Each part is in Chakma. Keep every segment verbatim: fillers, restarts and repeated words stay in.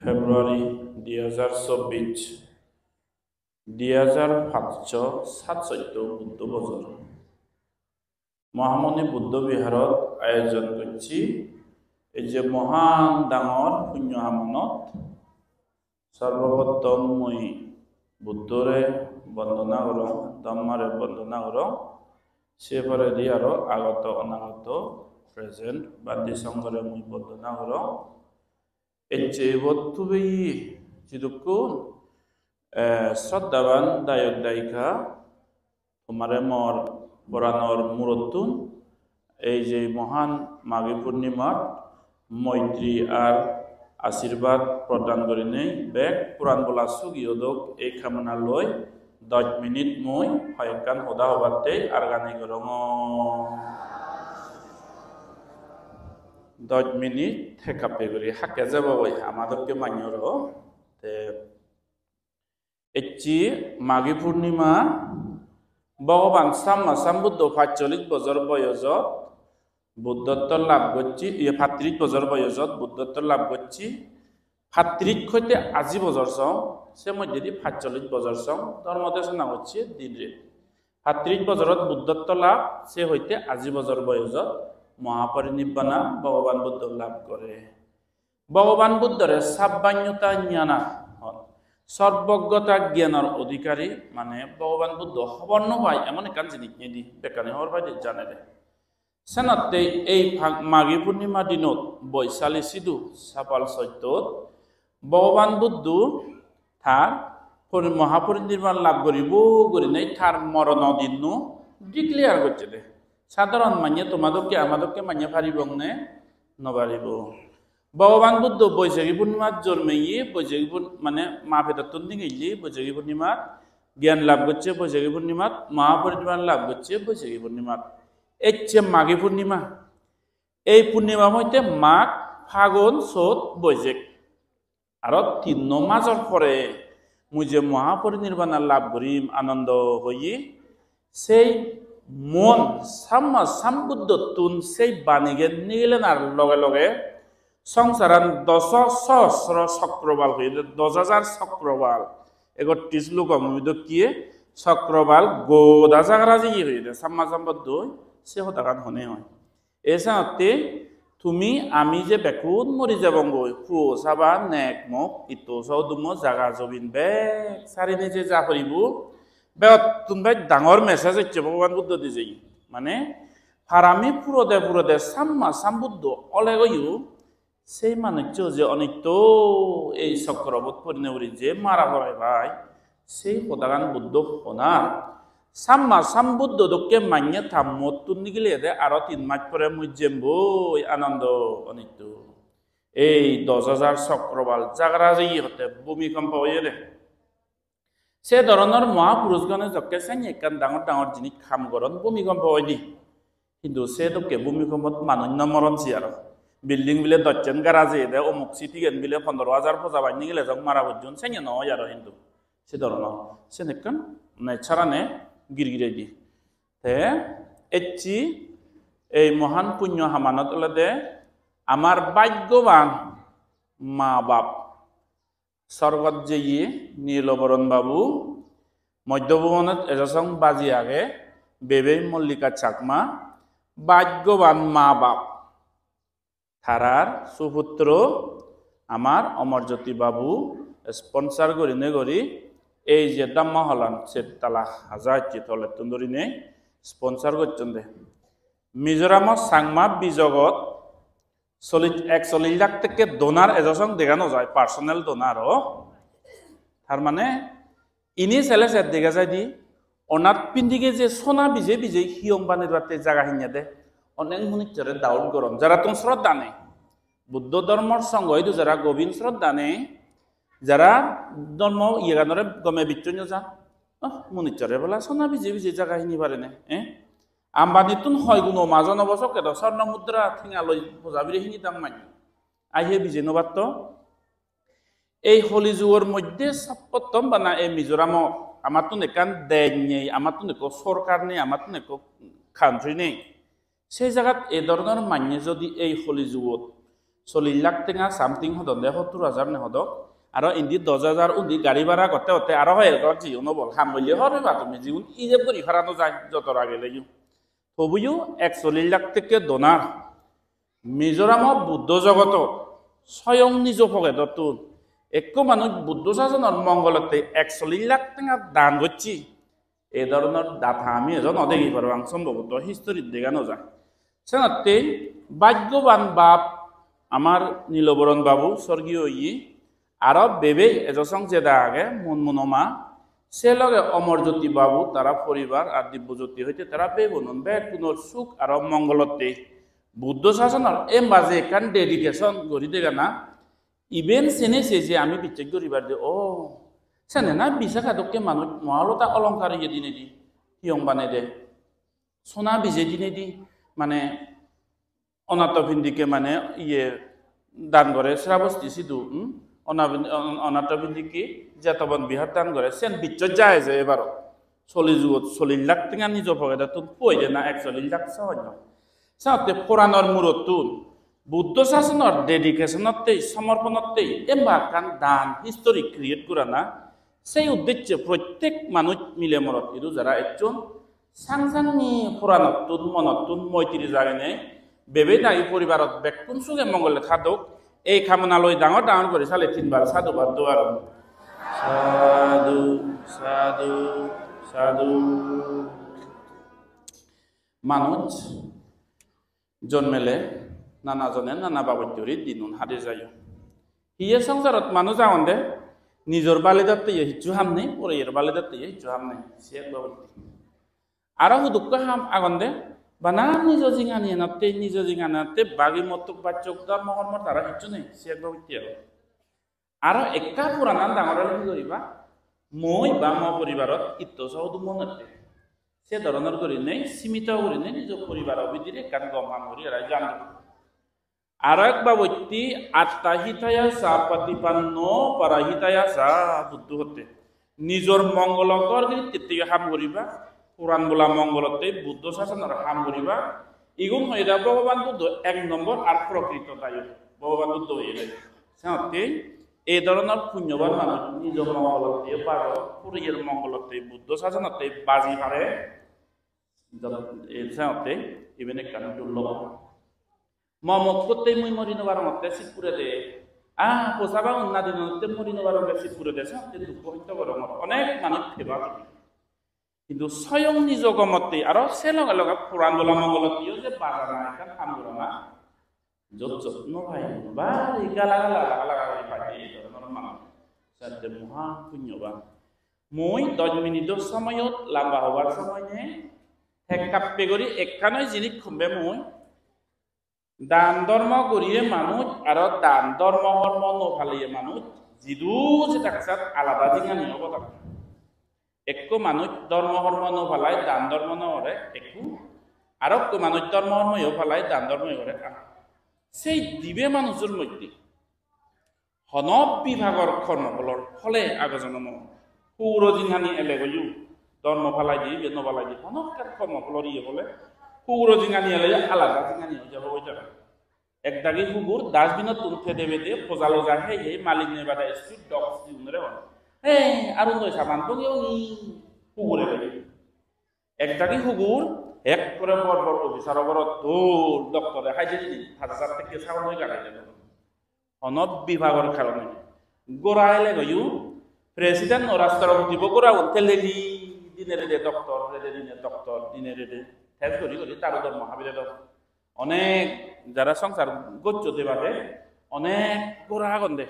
February dui hajar chobbish, dui hajar pachsho satsotti Buddho bojor. Mahamuni Buddho Biharot ayojon gocchi ei je mohan dangor punyo hamonot. Sorboprottom mui Buddhore bondona gorong, Dhammare bondona gorong, se poredi aro agoto onagoto present bhante songhore mui bondona gorong. Ecche ibot tubeye jidukkun, eh, sroddhaban dayok dayika, tomare mor poranor murottun ei je mohan Magi Purnimar moitri ar ashirbad prodan gurinei bek poran bola sugi odok ei kamona loi dos minute mui hoyekkan hoda hobatte argani gorongor. Dos minute thekappe guri hakke jebo goi ama dokke manjoro. Te ecche Magi Purnima, Bhogoban Samma Sambuddho pachchollish bojor boyojot Buddhotto lab gocche, iye, pattirish bojor boyojot Buddhotto lab gocche, pattirish hoite aji bojor song, se moddedi pachchollish bojor song dhormo desona gocche din ret. Pattirish bojorot Buddhotto lab, se hoite aji bojor boyojot Mahaparinibbana Bhogoban Buddho lab gore. Bhogoban Buddhore Sabbanyata Nyana hon. Sorboggota gyanor odhikari, mane Bhogoban Buddho hobor no pai emon ekkan jinis nei di, bekkani hobor paide janede. Senotte ei pha-, Magi Purnima dinot Boisali sidu sapal soittot Bhogoban Buddho tar pori-, Mahaparinirban lab guribo gurinei tar morono dinno declare gocchede. Sadharon manye, toma dokke ama dokke manye paribong ne? No paribo. Bhogoban Buddho Boijegi Purnimat jormeye, Boijegi Pur-, mane ma pedottun nigille Boijegi Purnimat, gyan lab gocche Boijegi Purnimat, Mahaparinirban lab gocche Boijegi Purnimat. Ecche Magi Purnima. Ei Purnima hoite Mag, Phagun, Chot, Boijek. Aro tinno major pore mui je Mahaparinirbana lab gurim, Anando hoye, sei mon Samma Sambuddhottun sei banigan nigilenar loge loge songsaran doso sohosro chokrobal hoyede, dos hajar chokrobal, ekotris lukabhumi dokkiye chokrobal goda jagara jeye hoyede Samma Sambuddhoi, se hodagan hone hoi. Ei senotte tumi ami je bekkun mori jebongoi, puo saba, nek mok, itto so udummo, jaga jobin bek sarinei je ja poribo, begottun bej dangor message ecche Bhogoban Buddho dijeye. Mane, parami purode purode Samma Sambuddho olegoyo, sei manuccho je onitto ei chokrobot porinei uri je mara porai pai, sei hodagan Buddho honar. Samma Sambuddho dokke manye ta muottun nigilede aro tin mas pore mui jemboi Anando onitto. Ei dos hajar chokrobal jagara jeye hotte bhumikompo oyede. Se dhoronor mohapurushgune jokke senne ekkan dangor dangor jinis ham goron, bhumikompo oide. Hintu se dokke bhumikompot manuj no moron si aro. Building bile dossen gara jeyede, omuk city-gan bile pondro hajar poja banney gele jok mara pojjon, senne no oi aro hintu. Se dhoronor. Sen ekkan nature-ane girgire di. Te ecche ei mohan punyo hamanot olode amar bhaggoban ma bap. Sorgot jeye Niloboron babu, Moddyobhubonot ejo song baji age, bebei Mollika Chakma, bhaggoban ma bap. Tarar suputro amar Omor Jyoti babu sponsor gurinei guri ei je Dhamma Hall-an ser tala haja ecche tolettun dhurinei sponsor gocchon de. Mizoramot Changma bijogot Sollish, eksollish lakh tekke donor ejo song dega no jai, personal donor o. Tar mane ini sele se dega jai di, onath pindige je sona bije bije hiyong banei batte jaga hinye de, onek munucchore doubt goron. Jara tun sroddha nei, Buddho dhormor songho idu jara gobin sroddha nei, jara dhormo iyeganore gome bicchonyo ja, ah, munucchore bola sona bije bije jaga hini pare ne, eh? Ambanittun hoi guno majon obo sokke do, sorno mudra thenga loi boja bire hini dang mani. Ai he bije no patto. Ei Holi jugor moddhe soppottom bana ei Mizoramot amattun ekkan dej nei, amattun ekko sorkar nei, amattun ekko country nei. Sei jagat ei dhoronor manye jodi ei Holi jugot Chollish lakh tenga something hodonde, hottur hajar ne hodok. Aro indi dos hajar, undi gari bhara gotte gotte aro hoyek lak jiyon obol. Ham golle hor peba tumi, jigun ijeb guri para no jai, joto rageleyo. Tobuyo ekchollish lakh tekke donar Mizoramot Buddho jogotot soyong nijo pokedottun ekko manuj Buddho sasonor mongolotte ekchollish lakh tenga dan gocche. Ei dhoronor data ami ejo no degi parapang, sombhoboto history-t dega no jai. Senotte bhaggoban bap amar Niloboron babu sorgiyo oye, aro bebei ejo song jeda age Monmono ma, se loge Omor Jyoti babu, tara poribar ar Dibbo Jyoti hoite tara bebunun bekkunor suk aro mongolotte Buddho sasonor embassy ekkan dedication guri degana. Iben sene se je ami bicchej guribar de, o, sene na Visakha dokke manuj Mahalota olongkar iye dinedi, hiyong banede, sona bije dinedi, mane, Anathapindike mane iye dan gore Srabosti sidu, hmm? Ona-, on-, Anathapindike Jetobon Bihar dan gore, sen bicchej jai je ebaro. Chollish jugot, chollish lakh tenga nijo pokedottun poi de na ekchollish lakh sohoj noi. Saotte poranor murottun Buddho sasonor dedication-otte, somorponotte, emba ekkan dan history create gorana, sei uddecche prottek manuj mile morot idu jara ecchon, sang sangi poranottun, monottun moitri jagenei, bebe dagi poribarot bekkun suge mongole thadok, ei kamona loi dangor dangor guri sale tinbar sadhubad do aro. Sadhu, sadhu, sadhu. Manuj jonmele nana jone nana babotturi dinun hade jai. Hiye songsarot manuj agonde, nijor balidatte ye hissu ham nei, poriyer balidatte ye hissu ham nei, se ek babotti. Aro hudukko ham agonde, bana nijo jinghani enotte, nijo jinghani enotte, bagi mottuk bacchok dhormo hormo tara hissu nei, se ek babotti aro. Aro ekka puranan dangor ole hi guriba? Mui ba mo poribarot itto sohudum monette. Se dhoronor gurinei, simito gurinei nijo poribaro bidire ekkan gom ham guri arai jan. Aro ek babotti atta hitaya sa patipanno para hitaya sa Buddho hotte. Nijor mongolo gor giritte ham guriba, puran bola mongolotte Buddho sasonor ham guriba. Igun hoide Bhogoban Buddho ek nombor ar prokrito dayo. Bhogoban Buddho hoide. Senotte ei dhoronor punyoban manuj nijo mongolotte bajo, puriyer mongolotte Buddho sasonotte baji pare. Jot-, ei senotte iben ekkan durlob. Mo mokkotte mui mori no parongotte sit purede. Ah, posa bagun nadinotte mori no parongotte sit purede, senotte dukko hosto gorongor. Onek manuj theba tumi. Hintu soyong nijo gomotte aro se loge loge puran bola mongolotteyo je bajana ekkan ham gorana, jot jot no pai, bari gala gala, gala gala guri pai ei dhoronor manuj. Senotte moha punyoban. Mui dos minute-o somoyot lamba hobar somoy nei, thek kappe guri ekkan oi jinis hombe mui. Dan dhormo guriye manuj aro dan dhormo hormo no paliye manuj, jidu jedak sat alada jinghani obo tara. Ekko manuj dhormo hormo no palai, dan dhormo no gore, ekku. Aro ekko manuj dhormo hormo yo palai, dan dhormo yo gore, ar. Sei dibe manujor moddhe hono bibagor kormo pholor phole ago jonomo huguro jinghani ele goyo, dhormo palai di, ibe no palai di, hono ekkan kormo pholor iye bole, huguro jinghani ele alada jinghani oi jabo oi jabo. Ek dagi hugur dustbin-ottun pede pede poja loja hei hei malik nei bade street dogs jigunore hon. Hei, arun doi saman bongi bongi hugure bele. Ek dagi hugur ekkore bor bor officer-o gorot dol, doctor-e hai jeni, hajar hajar tekke sagor noi gare de. Hono bibagor karone. Gora ele goyo, president o rashtrapoti bo goragun tel heli dine rede doctor, rede dine doctor, dine rede. Test guri guri taru dhormo habire dor. Onek jara songsar goccho de bade, onek gora agon de.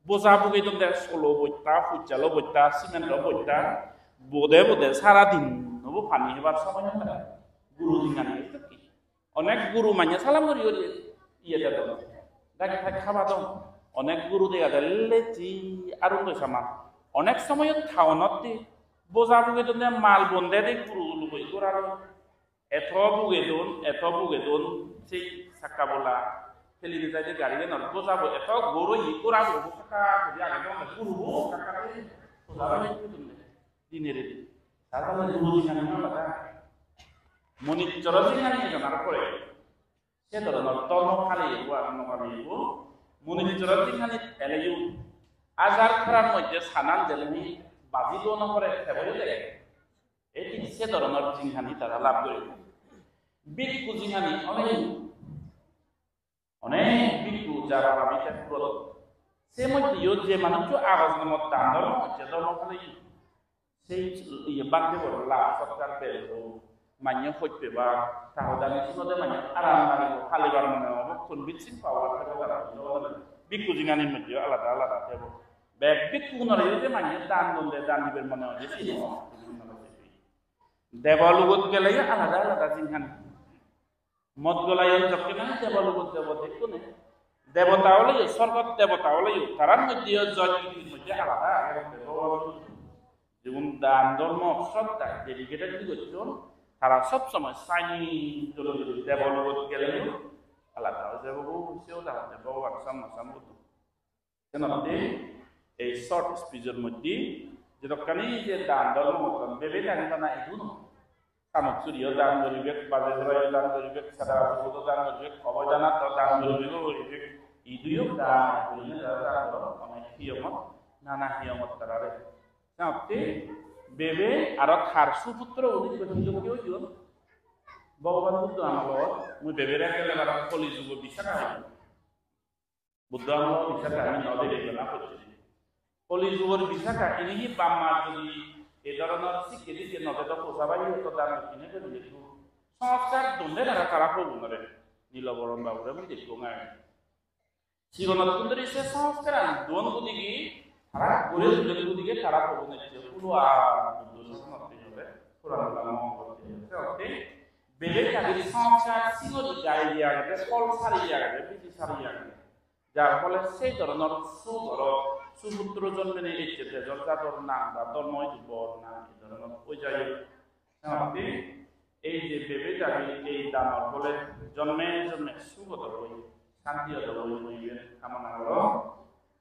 Boja bugei don de, solo bosta, hujjalo bosta, cement-o bosta, bode bode sara din obo pani hebar somoy no pai. Guru dingani. Onek guru manye salam guri guri iye dedon. Dak thak habadon. Onek guru dega de lejji arun doi sama. Onek somoyot town-ot di boja bugei don de, mal bonde de guru lugoi goraro. Eto bugedon, eto bugedon, sei sakka bola, peli de jaide gari ganot bojabo, eto goro hi gorabo, sakka guri agedon, gurobo sakka guri bojabo, dine rede. Tar pore guru jinghani no pada. Monichoro jinghani ejon aro pore. Se dhoronor dhormo paleyebo ar no paleyebo, municchoro jinghani eleyo, ajar parar moddhe sanan jeleni baji luo no pore, tebo yo dege. Ei thik se dhoronor jinghani tara lab goribo. Bhikkhu jinghani onek, onek bhikkhu jar ami te purot. Se moddheyo je manuccho agoj nomot dan dhormo gocche, dhormo paleyo, sei iye bhante bor lab sotkar bel o, manye hoj pebak, ta hodani sunode manye aram lagibo, palibar mone hobo, convincing power thebo tara. Bhikkhu jinghani moddheyo alada alada thebo. Bek bhikkhu gunore je manye dan donde, dan diber mone hoide sini. Debo logot geleyo alada alada jinghani. Modgolayon jokke nahi debo logot debo dekkune. Debota oleyo, sorgot debota oleyo, tarar moddheyo joj kirtir moddhe alada age. Bhogoban Buddho jigun dan dhormo sroddha dedicated gocchon, tara sob somoi saini dole dole debo logot geleyo alada oi jebo, seyo jagode Bhogoban Samma Sambuddho. Senotte ei short speech-or moddhe jedokkani je dan dhormo gotton, bebe dani bana idu noi. Samuk suriyo dan guribek, baje horayo dan guribek, sada sugodo dan guribek, oboidanato dan guribek, guribek. Iduyo dan gurinei jara dan goron, onek hiyongot, nana hiyongot tarare. Senotte bebe aro tar suputro uni gotton, hidokke oyon. Bhogoban Buddho amolot mui bebere gele bara Koli jugo Visakha oyon. Buddho amolor Visakha ami no degei bana pocche. Koli jugor Visakha, ini hi bap ma jodi ei dhoronor sikke dikke no dedo, posabaye to dan dokkine guri dekko. Sanskar donde tara, tara pogunore. Niloboron babure mui dekkong ai. Sigonottun dhuri se sanskaran duon gudigi, tara gure dule gudigi tara pogun ecche. Hulo ar Buddho sasonot ei ole, puran puran mongol ecche. Se otte bebe dagir sanskar singori gari agede, phol sari agede, biji sari agede. Jar phole sei dhoronor sugoro suputro jonmene ecche, dejor jador nang ba dhormo idu bor nang, ei dhoronor oi jai. Senotte ei je bebe dagi ei danor phole jonme jonme sugoro oi, santi odo oi, mui iben kamona gorong.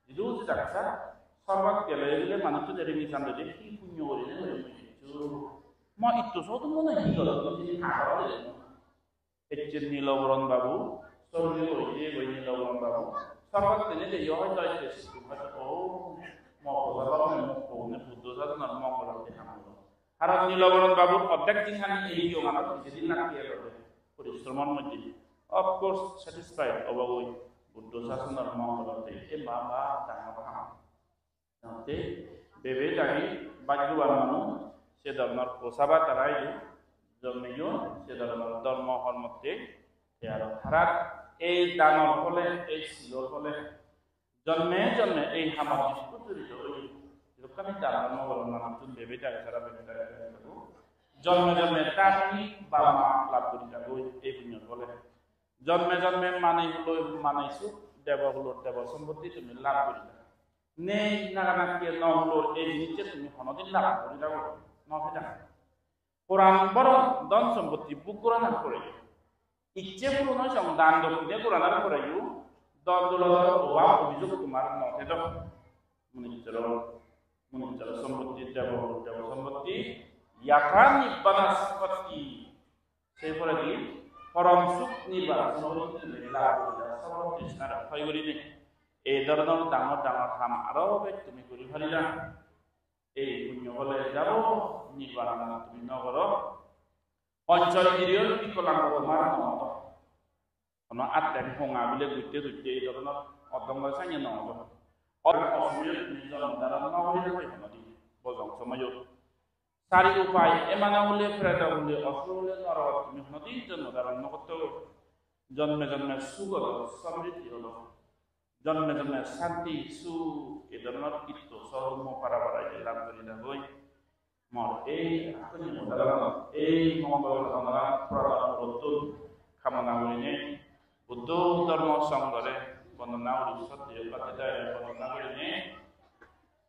Jidu jidu jaksa, sorgot gele bile manucchune rini sande je hi punyo gurinei guri mui hissu. Mo itto sodo mone hi gorong, hijeni agoro de. Ecche Niloboron babu, sorgiyo oye goi Niloboron babu. Sorgot tene de yo hoyto ecche sikku hoyto, o, mo baba babu ne mokko une Buddho sadonor mongolotte ham goro. Karon Niloboron babur oddek jinghani ei yoganot pijedi lageye goi, porishromor moddhe. Of course, satisfied obo goi Buddho sadonor mongolotte, e baba dangor ham. Te bebe dagi bhagyoban manuj, se dhoronor posaba tara idu jonmeyon, se dhoronor dhormo hormotte, te aro tarar ei danor phole, ei silor phole, jonme jonme ei hamot jidukko jorito oye, jidukkani dan dhormo goron manuchun bebe dagi tara bebe dagi tara, jonme jonme tara bap ma lab guri jagoi ei punyor phole. Jonme jonme manei hulor manei suk, debo hulor debo sompotti tumi lab guri jago. Nei naga nakke no hulor ei jinissan tumi honodin lab guri jago, no peda. Poran boron dhon sompotti bhog goranar pore, icche puron oi song dan dokkine goranar poreyo dhon dolotor obab obijog tomar no thedo. Municchoro, municchoro sompotti, debo, debo sompotti, yatha nibbana sampatti. Se poredi porom suk nirban sompotti tumi lab gurila, sorbo trishnare hoi gurinei. Ei dhoronor dangor dangor ham aro bej tumi guri parila. Ei punyo phole jabo nirban tumi no goro. Poncho indriyo bikolango tomar no odo. Hono atten honga bile gutte dutte ei dhoronor odongo sanye no odo. Or osomiyo tumi jonmo dharon no guri hoi honodi bojong somoyot. Sari upai, emana hule, preto hule, osur hule, norogot tumi honodin jonmo dharon no gotto. Jonme jonme suk odo, somriddhi odo. Jonme jonme santi, suk, e dhoronor kitto sormo para para je lab guri dagoi. Mor ei akhonye hodagan, ei mongol hodagan purana purotun kamona gurinei, Buddho dhormo songhore bondona guri, sottiyo patidare bondona gurinei,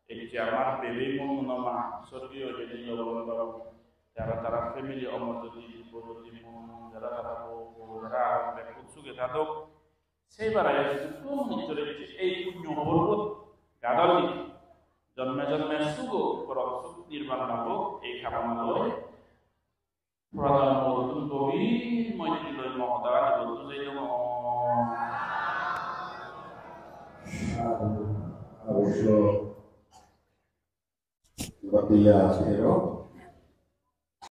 ecche amar bebe mununo ma, sorgiyo jeni Niloboron babu, jara tara family, Omorjyoti, Dibbyajyoti, Munu, jara tara bo, bo, jara agon bekkun suge thadok. Sei bare jidukko manuchchore ei punyo phorbot gadon di, jonme jonme sugo, porom suk nirban labo, ei kamona loi. Pradhan Mohottun gobhir moitri loi mo hodagani bondhu jei dong. Abuso Batiya Tero,